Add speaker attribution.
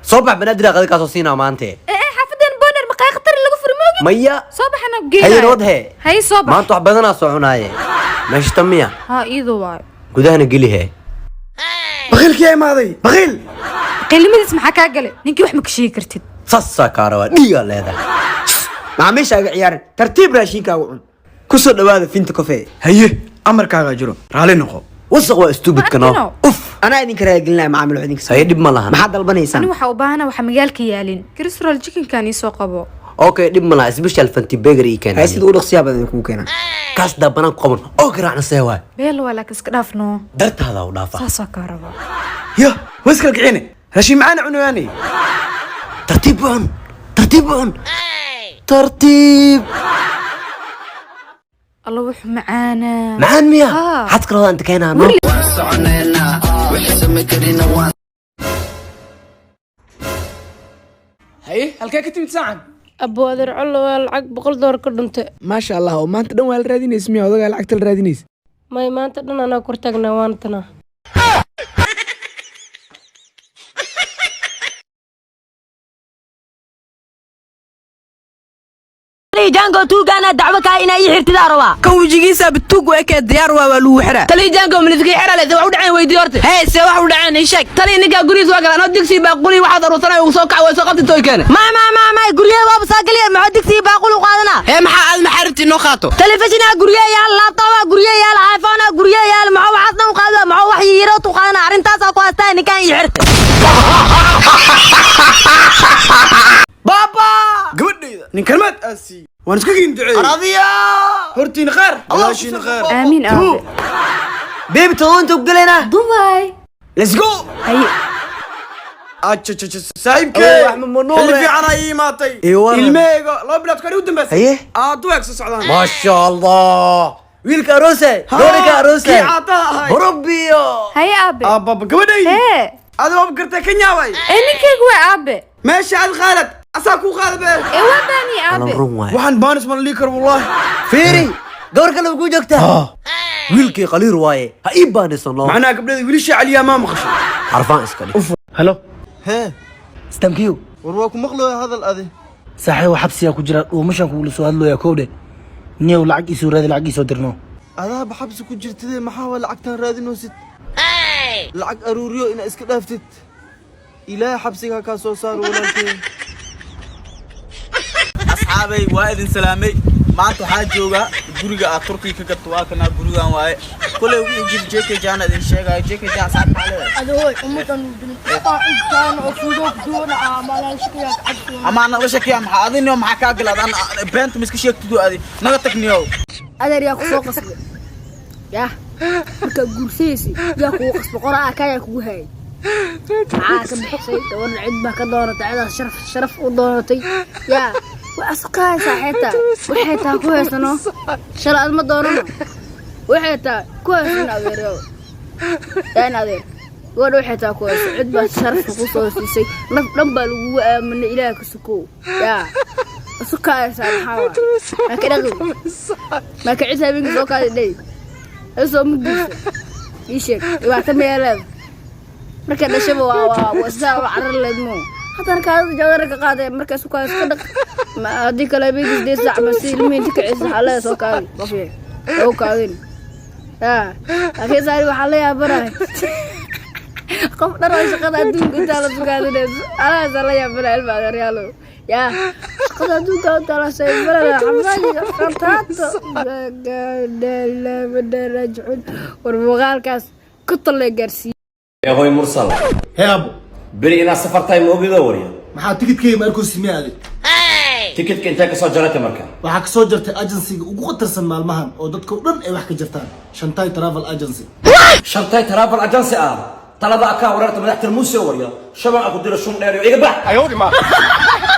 Speaker 1: Soo bax, Banaadir qada kaasoo siinaa maante.
Speaker 2: Ee, xaafadan Boner maqaay khatar lagu furi moogi.
Speaker 1: Maya.
Speaker 2: Soo baxana.
Speaker 1: Haye.
Speaker 2: Geynaayo.
Speaker 1: Nabad hee.
Speaker 2: Haye, soo bax.
Speaker 1: Maanta wax badanaa soo cunaaye, meesha tan miya?
Speaker 2: Haa, iyadoo waayo.
Speaker 1: Gudahana geli hee.
Speaker 3: Bakiilkii imaaday, bakiil.
Speaker 2: Qilimadiis maxaa kaa galay? Ninkii wax ma ka sheegi kartid.
Speaker 1: Saasaa kaa rabaa, dhiigaa leedahay.
Speaker 4: Macaamiishaaga ciyaaran, tartiib raashinkaaga cun. Ku soo dhawaada Finta Coffee.
Speaker 3: Haye, amarkaagaa jiro, raali noqo.
Speaker 1: Wasaq waa stupidka no.
Speaker 2: Martino.
Speaker 1: Uf.
Speaker 4: Anaa idinka raaligelinaya, macaamil wax idinka.
Speaker 1: Haye, dhib ma lahan.
Speaker 4: Maxaad dalbanaysaan?
Speaker 2: Ani waxaa u baahana waxa magaalka yaalin krisral chickenkan ii soo qabo.
Speaker 1: Okay, dhib ma laha, special fanti burger ii keen.
Speaker 4: Haye, sida u dhaqsiyaa badan idinkugu keenaa.
Speaker 1: Kaas daa banaan ku qaban oo garaacna, see waay?
Speaker 2: Beel waa, laakiin iska dhaaf noo.
Speaker 1: Dartaada u dhaafa.
Speaker 2: Saasoo kaa rabaa.
Speaker 3: Ya waa iskala kicine, raashin macaana cunayaanay.
Speaker 1: Tartiib u cun, tartiib u cun, tartiib.
Speaker 2: Alla, wuxuu macaanaa.
Speaker 1: Macaan miya?
Speaker 2: Haa.
Speaker 1: Xad kaloo inta keenaa no.
Speaker 5: Haye, halkee ka timid saacan?
Speaker 6: Abu adeer Collo, waa lacag $100 ka dhuntay.
Speaker 5: Maasha Allah, oo maanta dhan waa la raadinaysa miya? Odagaa lacagta la raadinaysa.
Speaker 6: May, maanta dhan anaa kor taagnaa, waana tanaa.
Speaker 7: Jango tuugana dacwo kaa inaa ii xirtidaa rabaa.
Speaker 8: Kan wejigiisa bituug u ekee, diyaar waa lagu xiraa.
Speaker 7: Tali Jango, milifkii xerale wax u dhaceen weydii horta.
Speaker 8: Hee, se wax u dhaceen ii sheeg.
Speaker 7: Tali, ninkaa gurigiis waa galaan oo digsi baaquli waxaad aruursanay ugu soo kac way soo qabti toy keene. Ma guryaha waaba saa geliya, maxaa digsi baaquli u qaadanaa?
Speaker 8: Hee, maxaa aad maxaa rabti inoo qaato?
Speaker 7: Telefishinaa guryaha yaal, laabtoobaa guryaha yaal, iPhone-aa guryaha yaal, maxaa waxaas dhan u qaada? Maxaa wax yiyirood u qaadanaa? Arrintaasaa ku haystaa ninkaan ii xirta.
Speaker 4: Baaba.
Speaker 3: Gabadhayda nin kalmaad aad siiye, waan isku kiin duceeyey.
Speaker 4: Radiya.
Speaker 3: Hortiina khaar, gadaashiina khaar.
Speaker 2: Aamiin, aabe.
Speaker 4: Baby, todoba inta ku gelaynaa?
Speaker 2: Dubai.
Speaker 4: Let's go.
Speaker 2: Haye.
Speaker 3: Ajajaja, saaxiibkee.
Speaker 4: Awow, Axmed Manuure.
Speaker 3: Xilli fiican ay ii imaatay.
Speaker 4: Ii waran.
Speaker 3: Ilmahayga 2 bilood kor u dambaysay.
Speaker 4: Haye.
Speaker 3: Aa, duweeg soo socdaan.
Speaker 1: Maasha Allah, wiilka aroosay, gabadha aroosay.
Speaker 3: Kii caataha ahay.
Speaker 1: Rabbiyo.
Speaker 2: Haye, aabe.
Speaker 3: Aababa, gabadhaydi.
Speaker 2: Hee.
Speaker 3: Adi waaba gartay, ka nyaaway.
Speaker 2: Ee, ninkaygu waa aabe.
Speaker 3: Meesha aad qaalad asaa kuu qaada be.
Speaker 2: Ee, waa baaniye, aabe.
Speaker 1: Run waay.
Speaker 3: Waxaan baanis mana lii karo, wallahi.
Speaker 1: Fiiri, gabar kale ku joogtaa, wiilkii qaliir waaye, ha ii baaniso no.
Speaker 3: Macnaha gabdhada wiilasha caliyaa maa maqashay?
Speaker 1: Xarfaan iska dhig.
Speaker 9: Halo.
Speaker 10: Hee.
Speaker 9: Stamkiyo.
Speaker 10: War waa ku maqlooya, hadal adi.
Speaker 9: Saaxiib, xabsiyaa ku jira, dhuumashaan kugula soo hadlooyaa kowdhe. Niyow, lacag iisoo raadi, lacag iisoo dirno.
Speaker 10: Adaaba xabsi ku jirtidee, maxaa waa lacagtan raadinoosid? Lacag aruuriyo inaa iska dhaaftid. Ilaahay xabsiga ha kaa soo saaro, walaalkey.
Speaker 11: Asxaabay, waa idin salaamay. Maanta waxaa jooga guriga aad Turkiga ka gadto, waa kanaa, gurigan waaye. Koley wixii jir JK Jaan idin sheegayo. JK Jaan, asxaab, maxaa leedahay?
Speaker 6: Adoy ummadan intaan oo fuudo duuna amaalaashiya cabsi.
Speaker 11: Ama naga shakiya maxaa adinio, maxaa kaa galaad? An beenta ma iska sheegtidu? Adi naga tagniyow.
Speaker 6: Adeer, yaa ku soo qasbay? Yah, markaa guursaysay yaa kugu qasbay? Qoraa kaa yaa kugu hayay? Maxaa ka bixisay? Gabadha cid baa ka doonatay, cidaas sharaf sharaf u doonatay. Yaa waa isu ka haysaa? Xeetaa waxay taa ku haysano shalay aad ma doonano, waxay taa ku haysano adeeryow. Yaa in adeer, gabadha waxay taa ku hayso, cid baa sharafka ku soo siisay, naf dhan baa lagugu aaminay, Ilaah ka sukow. Yaa isu ka haysaa? Maxaa waay? Maa ka dhaqi, maa ka cid habeenka soo kaadi dhey soo ma guursa? Ii sheeg, dhibaato mayaa leeda? Marka dhashaba waa sidaa u carar leed moo, haddana kaadada jawadara ka qaadee marka isu kaadi, iska dhaq. Haddii kale habeenkii 8 saac ma si ilmihii inta kicisa waxaa leeda soo kaadi, qof soo kaadin. Yaa laakiin saari, waxaa la yaabanahay qof dhan oo shaqada adduunka intaa la sugaadinayso, alahaasaa la yaabanaya. Ilma adeeryaalow, yaa shaqada adduunka intaa la saybarana xamaajiga qataato rajcun. War muuqaalkaas ku talle gaarsiiye.
Speaker 1: Hoy Mursal.
Speaker 9: Hee abo.
Speaker 1: Beri inaad safartahay ma ogidoo, warya?
Speaker 9: Maxaa tikidkayga ma arkoo simee adig?
Speaker 1: Tikidka intee kasoo jaratay marka?
Speaker 9: Waxaa kasoo jartay agencyga ugu khatarsan maalmahan oo dadka oo dhan ay wax ka jartaan, Shantai Travel Agency.
Speaker 1: Shantay Travel Agency ah, talada akaa wareerta madax tarmuuse, warya, shaban aku diro shun dheer iyo iga bax.